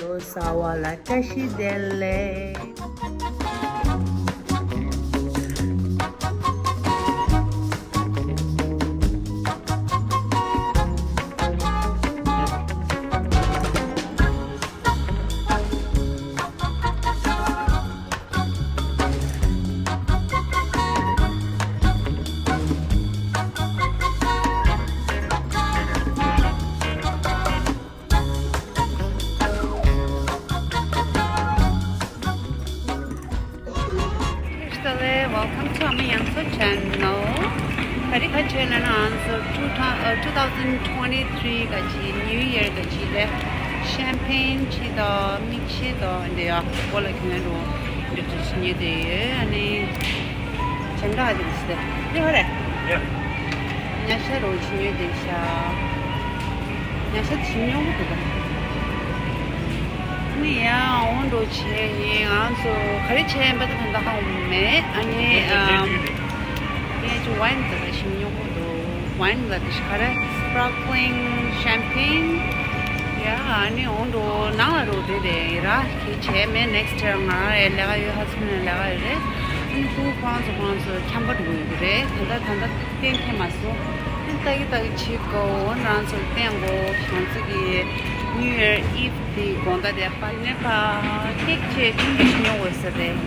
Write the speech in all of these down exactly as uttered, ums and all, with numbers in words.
གསར་བ་ལ་བཀྲ་ཤིས་བདེ་ལེགས། Welcome to Ama Yangso channel. ག་རེ་ག་བྱས་ན་ང་ཚོ་two thou- uh, two thousand twenty-three ག་ཅི་New Year ག་ཅི་ལས་ཤམ་པེན་ཅིག་དང་མིལ་ཤེག་དང་འདི་ཡ་གོ་ལ་གྱོན་རོ་འདི་ཚོ་ཉོས་ཏེ་ཡོད། ཨ་ནི་ཅན་ག་ཨ་ཅིག་སྟེ་འདི་ཧོ་རེ། ཡ། ཉ་ཤ་རོ་ཅི་ཉོས་ཏེ་ཤ། ཉ་ཤ་ཅི་ཉོ་གི་འདུག་ག་ནི་ཡང་འོང་འགྲོ་བྱས་ཡིན། ང་ཚོ་ག་རེ་བྱས་ཡིན་པ་དེ་ད་ལྟ་ཧ་གོ་མེད། ཨ་ནི་ཨམ། ངས་ཅིག་ཝའིན་དེ་འདྲ་ཞིག་ཉོ་གི་འདུག་ཝའིན་ལ་དེ་ཤ་ར་sparkling champagne ཡ། ཨ་ནི་འོང་འགྲོ་ནང་ལ་འགྲོ་བསྡད་དེ་ཡིན་ར། ཁྱེད་བྱས་མེད། next year ང་རང་ཡང་ལས་ཀ་ཡོད། ཧ་སུ་ནས་ལས་ཀ་ཡོད་རེད། ཨ་ནི་ཕྲུ་གུ་ཁོ་རང་ཚོ་ཁོ་རང་ཚོ་འཁྱམ་པ་འགྲོ་གི་ཡོད་རེད། ད་ལྟ་ད་ལྟ་གཏན་འཁེལ་མ་སོང་། ཨ་ནི་ལྟ་གི་ལྟ་གི་བྱེད་དགོས། ང་རང་ཚོར་བརྟེན་དགོས། ང་ཚོ་གི་New Year Eve དེ་དགོང་དག་དེ་པར་ནས་ཕ་ཁེག་ཅིག་ཆུང་ཆུང་ཞིག་ཉོ་དགོས་ས་རེད།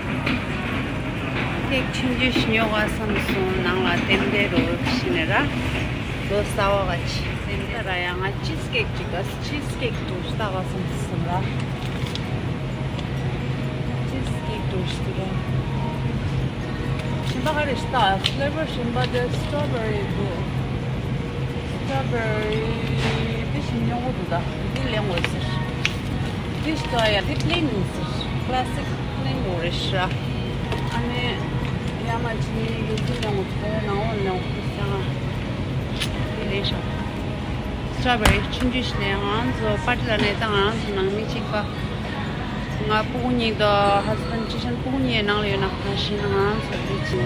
ཁེག་ཆུང་ཆུང་ཞིག་ཉོ་དགོས་བསམ་སོང་། ནང་ལ་རྟེན་འབྲེལ་རོ་ཞིག་ནས་ར། ལོ་གསར་བ་ག་ཅི་རྟེན་འབྲེལ་ར། ཡང་ང་ཆིས་ཀེག་ཅིག་ག་ཆིས་ཀེག་འདྲ་ཞིག་ལྟ་དགོས་བསམ་སོང་ར། ཆིས་ཀེག་འདྲ་ཞིག་འདུག་ར། གཞན་པ་ག་རེ་ཞིག་ལྟ། ཕི་ལེ་བར་གཞན་པ་དེ་སི་ཊོ་བེ་རི་འདུག་སི་ཊོ་བེ་རི་འདི་ཞིག་ཉོ་དགོས་འདུག་ད་འདི་ལེན་དགོས་ཟེར། འདི་ཞིག་ལྟ་ཡ། འདི་པི་ལེན་ཡིན་ཟེར། ཀ་ལ་སི་ཀི་པི་ལེན་འདྲ་རེད་ཤག་ཨ་ནི་ཡ་མ་ཅི་ནི་ཡོད་འདི་ལེན་དགོས་འདུག་ནང་འོག་ལེན་དགོས་འདུག་ཟེར། འདི་ལེན་ཤག་སི་ཊོ་བེ་རི་ཆུང་ཆུང་ཞིག་ལེན། ང་ཚོ་པར་ཊི་ལ་ནས་ད་ང་ཚོ་ནང་མི་གཅིག་པ། ང་སྤུ་གུ་གཉིས་དང་ཧ་སི་བྷེན་ཌི། ཅི་ཤན་སྤུ་གུ་གཉིས་ནང་ལ་ཡོད་ན་གང་ཤེས་ན། ང་ཚོ་དེ་ཅི་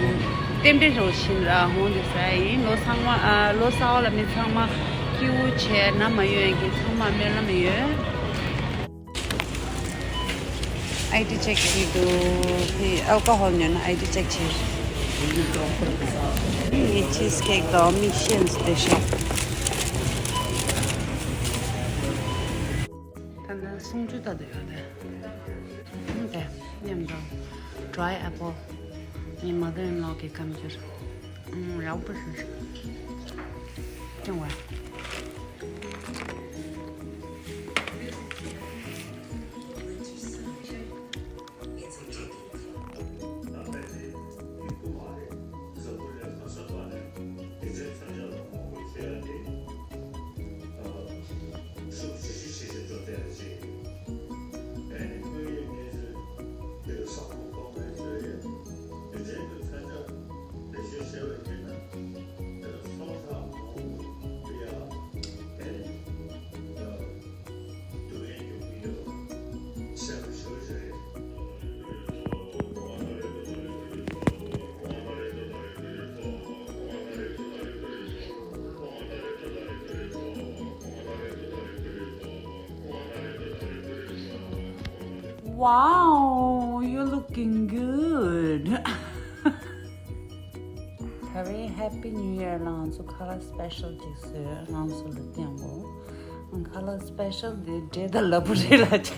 རྟེན་འབྲེལ་རོ་ཞིག་ལ་འོང་དེ་ཟེར་ཡིན། ལོ་ཚང་མ་ཨ་ལོ་གསར་བ་ལ་མི་ཚང་མ་སྐྱིད་པོ་བྱས། ན་མ་ཡོད་མཁན་ཚང་མ་སྨོན་ལམ་ཡོད། ཨའི་ཌི་ཅེག་བྱེད་དུ་ཕི་ཨལ་ཀོ་ཧོལ་ཉོས་ན་ཨའི་ཌི་ཅེག་བྱེད། ངས་ཆིས་ཀེག་དང་མིལ་ཤེག་དེ་ཤོག་ད་ལྟ་སུམ་ཅུ་ལྟ་དུ་ཡོད་དེ། ཨུམ་དེ་མཉམ་དུ་ཌ་རའི་ཨེ་པལ། ངའི་མ་དར་ཨིན་ལོ་གི་སྐམ་སྒྱུར། ཨུམ་ཡག་པོ་ཞིག་ཅུང་བ། Wow, you're looking good. ད་རེས་Happy New Year ལ་ང་ཚོ་ཁ་ལག་སི་པེ་ཤལ་ཅིག་བཟོས། ང་ཚོ་ལ་བསྟན་གོ་ཁ་ལག་སི་པེ་ཤལ་དེ་འབྲས་དང་ལ་ཕུག་རེད་ལ་ཆ།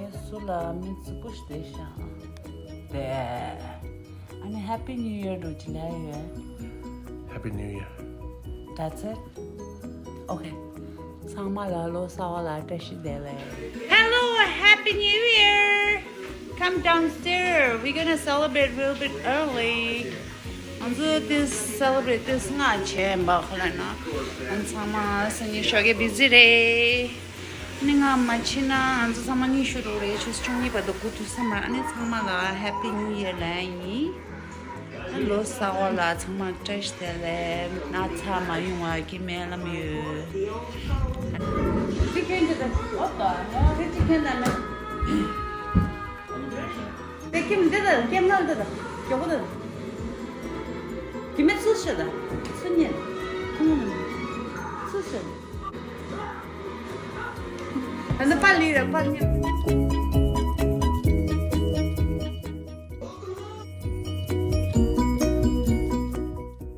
ངས་སུ་ལ་མི་རྩིག་པོ་ཞིག་བསྡད་ཤག་དེ། ཨ་ནི་Happy New Year འགྲོ་ཅི་ལ་ཡོད། Happy New Year. That's it. Okay. ཚང་མ་ལ་ལོ་གསར་བ་ལ་བཀྲ་ཤིས་བདེ་ལེགས། Hello, Happy New Year. Come downstairs. We're gonna celebrate a little bit early. ང་ཚོ་དེ་སེ་ལེ་བྷི་རེཊ་དེ་སྔ་བྱས་པ་ཁོ་ལ་ན། ང་ཚང་མ་སང་ཉིན་ཞོགས་ཀས་བི་ཛི་རེད། ནི་ང་མ་ཕྱིན་ན་ང་ཚོ་ཚང་མ་ཉི་ཤུ་རུ་རེད། ཆུ་ཚོད་བཅུ་གཉིས་བར་དུ་སྒུག་ཐུབ་ས་མ་རེད། ཨ་ནི་ཚང་མ་ལ་Happy New Year ལབ་ཡིན། ཨ་ལོ་གསར་བ་ལ་ཚང་མ་བཀྲ་ཤིས་བདེ་ལེགས། ན་ཚ་མ་ཡོང་བ་གི་སྨོན་ལམ་ཡོད། དེ་ཁྱོད་འདི་དང་ཨོ་ད་ང་དེ་ཅི་ཁྱོད་ན་ན། དེ་ཁྱིམ་འདི་དང་སྐྱེ་ངལ་འདི་དང་མགྱོགས་པོ་དང་། དེ་མི་ཚུལ་ཤོད་དང་ཚུལ་ཉན་ཁོང་ཚུལ་ཤོད། ད་ནི་པཱ་ལི་ར་པཱ་ལི།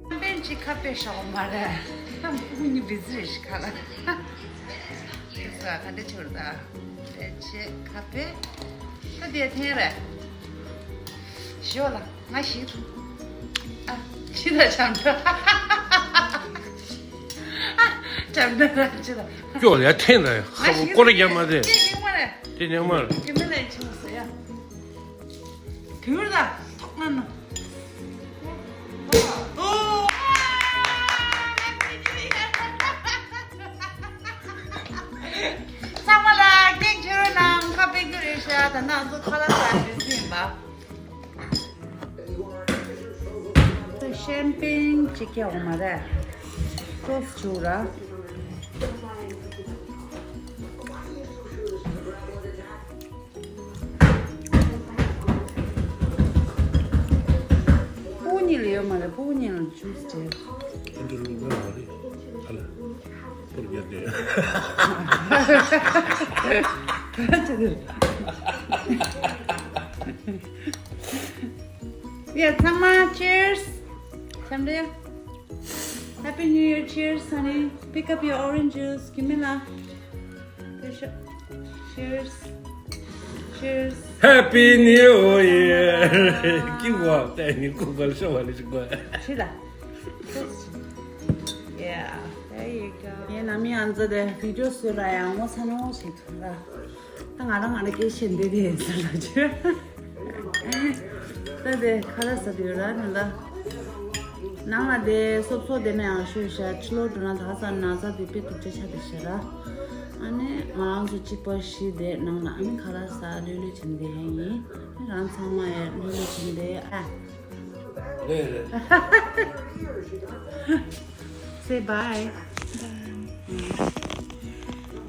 ཤམ་པེན་ཅིག་ཁ་པེ་ཤོག་མ་རེད། ཁམ་ཁུག་ཉི་བི་ཟི་རེ་ཤི་ཁ་ལ། ཁྱེད་ཚོ་ག་འདྲ་ཆུར་ད། རེ་ཆེ་ཁ་པེ། ད་དེ་འཐེན་རེད། ཞོ་ལ་ང་ཞིག་ཐུག་ཨ་ཕྱི་ལ་བྱམས་པ། བྱམས་པ་ར་ཕྱི་ལ། ཅོག་ལ་འཐེན་རེད། ཁ་པོ་སྐོར་རྒྱག་མ་རེད། དེ་ཉིན་མ་རེད། དེ་ཉིན་མ་རེད། དེ་མི་ལ་ཡིན་ཆུང་ཟེར་ཡ། དུར་ད་ཐོག་ང་ནོ། ཨོ། ཚང་མ་ལ་ཀེག་བྱེད་རོགས་གནང་། ཁ་པེ་རྒྱུ་རེད་ཤག་ད་ནང་ཚོ་ཁ་ལག་ཟ་བཞིན་ཟིན་པ། ཤམ་པེན་ཅིག་ཀྱང་འོང་མ་རེད། ཀྲོས་བྱུག་ར། སྤུ་གུ་གཉིས་ལ་ཡོད་མ་རེད། སྤུ་གུ་གཉིས་ལ་ཇུས་སྤྲད། ཨ་འདི་ལུག་མ་རེད། ཨ་ལ། སྤུར་རྒྱག་དེ། ཡ་ཚང་མ་cheers. འཆམ་འདྲ་ཡ། Happy New Year, cheers, honey. Pick up your orange juice. Give me la. Cheers. Cheers. Happy New Year. ཀི་ཝ་ཏེ་ནི་ཀུ་བལ་ཤོ་བ་ལི་ཤི་གོ། ཤི་ལ། Yeah, there you go. ཡེ་ན་མི་ཨན་ཛ་དེ་བི་ཌིའོ་སུ་ར་ཡང་ངོ་ཚ་ནོ་ཞིག་ཐུང་ར། ད་ང་རང་ང་རང་སྐད་བཤད་འདི་རེད་ཟེར་ལ་ཅི། ད་དེ་ཁ་ལག་ཟ་དུས་ར་ནི་ད། ནང་ལ་དེ་སོབ་སོབ་དེ་ནས་ཡང་ཤོད་ཤ་ཕྱི་ལོགས་འགྲོ་ན་ད་ས་ན་ཚ་དེ་དཔེ་སྡུག་ཅག་ཆགས་དེ་ཤ་ར། ཨ་ནི་ང་རང་ཚོ་གཅིག་པ་བཞི་དེ་ནང་ལ་ཨ་ནི་ཁ་ལག་ཟ་ལྷོད་ལྷོད་བྱེད་དེ་ཡིན། རང་ཚང་མ་ཡང་ལྷོད་ལྷོད་བྱེད་དེ་ཨ། རེད་རེད། Say bye.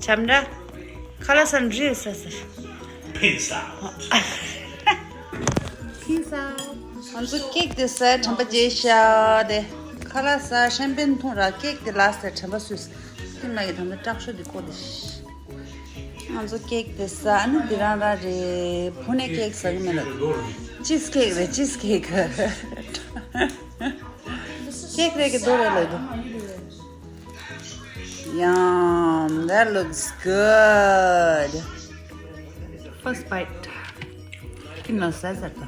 འཆམ་འདྲ། ཁ་ལག་ཟ་འདྲི་ཟ་ཟེར། Peace out. Peace out. ང་ཚོ་ཀེག་དེ་ཟ་དྲན་པ་བརྗེད་ཤག་དེ། ཁ་ལག་ཟ་ཤམ་པེན་འཐུང་ར་ཀེག་དེ་ལ་ཟ་དྲན་པ་སུས། ཏི་མ་གི་ད་ལྟ་སྐྲག་ཤོས་དེ་ཀོ་དེ་ཤི། ང་ཚོ་ཀེག་དེ་ཟ་ནི་དེ་རང་རང་རེད། བུ་ནས་ཀེག་ཟ་གི་མེད་ལ། ཅིས་ཀེག་རེད། ཅིས་ཀེག་ཀེག་རེད་ཀྱི་རྡོ་རེད་ལ་དུ། Yum, that looks good. First bite. ཁྱིམ་ལ་ཟ་ཟ་ད།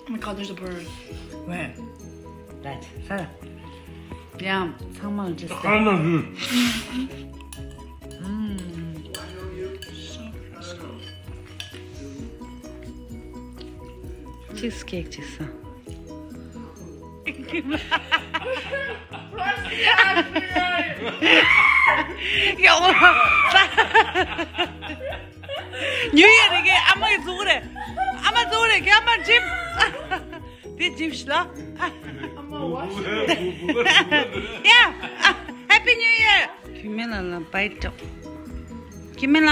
Oh my God, there's a bird. Where? That. Huh. Yeah, ཚང་མ་just. ཁ་ན་ཟུ། Mm. Cheesecake ཅིག་ཟ། ཡོ། ཉུ་ཡེ་རེད་གི་ཨ་མ་གི་གཟུགས་རེད། ཨ་མ་གཟུགས་རེད་གི་ཨ་མ་འཇིབ། དེ་འཇིབ་ཤི་ལ། Yeah, Happy New Year. གུས་མེད་ལ་ལ་bite འགྲོ། གུས་མེད་ལ།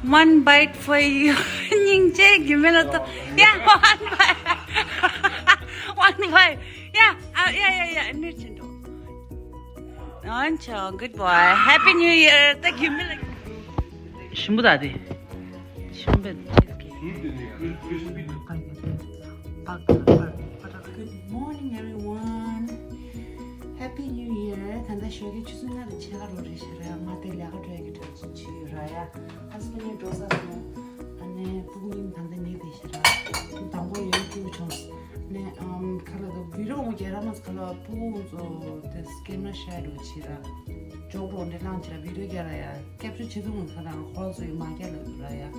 One bite for you. སྙིང་རྗེ། གུས་མེད་ལ་ཏོ། Yeah, one bite. One bite. Yeah, uh, yeah, yeah, yeah. ནུས་ཅན་འགྲོ། ཨོན་ཆོ། Good boy. Happy New Year. ད་གུས་མེད་ལ། ཞིམ་པོ་ད་དེ། ཞིམ་པོ་cheesecake. Good morning, everyone. Happy New Year. ད་ལྟ་ཞོགས་ཀའི་ཆུ་ཚོད་ལྔ་དང་ཕྱེད་ཀ་ལོ་རེད་ཤག་ར། ང་དེ་ལས་ཀ་འགྲོ་ཡ་གི་གྲ་ཅིག་བྱེད་ཡོད་ར་ཡ། ཧ་སི་པན་ནི་འགྲོ་ས་སོང་། ཨ་ནི་སྤུ་གུ་གཉིས་ད་ལྟ་ཉལ་བསྡད་ཤག་ར། དང་པོ་ཡོད་སྤུ་གུ་ཆུང་ནས་ཨམ་ཁ་ལ་དུ་བི་རོ་ངོ་རྒྱལ་ར་མ་ཁ་ལ་སྤུ་གུ་ཚོ་དེ་སྐེམ་ར་ཤ་རུ་ཆི་ར། ཇོག་རོ་འདྲེ་ལང་ཆི་ར་བི་རོ་རྒྱལ་ར་ཡ། སྐྱབས་བཅོལ་བྱེད་ཐུབ་མ་ཁ་རང་ཧོ་ཚོ་ཡི་མ་རྒྱལ་ལ་དུ་ར་ཡ།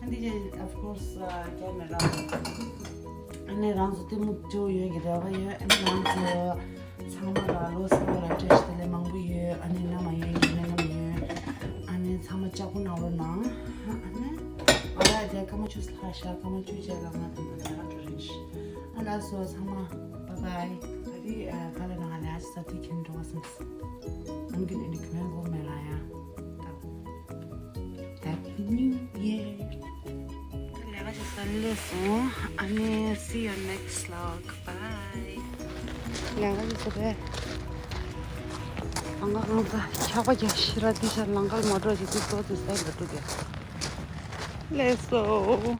ཨ་འདི་ཅེ་of course རྒྱལ་མེད་ར། ཨ་ནི་རང་ཚོ་ལྟད་མོ་བཅོ་ཡོད་ཀྱི་རེ་བ་ཡོད། ཨ་ནི་རང་ཚོ་ཚང་མ་ལ་ལོ་གསར་པ་ལ་བཀྲ་ཤིས་བདེ་ལེགས་མང་པོ་ཡོད། ཨ་ནི་མནའ་མ་ཡོད་ཀྱི་མནའ་མ་ཡོད། ཨ་ནི་ཚང་མ་ལྕགས་པོ་གནང་རོགས་གནང་། ཨ་ནི་ཨ་ར་དེ་སྐར་མ་བཅུ་ལྷག་ཤག་སྐར་མ་བཅུ་རྗེས་ལ་ང་དང་པོ་ལས་ཀ་འགྲོ་རེད། ཨ་ལགས་སོ་ཚང་མ་bye bye. ད་རེས་ཁ་ལ་ནང་ལ་ཨ་ཅི་ས་དེ་ཁྱེར་འགྲོ་བ་སོང་། I'm gonna end the comment go མེ་ལ་ཡ། Happy New Year. ལས་ཀ་བྱེད་ ད་ལས་སོང་། ཨ་ནི་see you next vlog. Bye. ལས་ཀ་ཡོད་ས་རེད། ཨང་ཀང་ཚ་ཆག་པ་རྒྱག་ཤི་ར་འདི་ཤ་ལང་ཀར་མ་འགྲོ་ཅིག་ཏུ་ཏོ་ཏི་སའི་འགྲོ་ཏུ་དེ་ལས་སོ།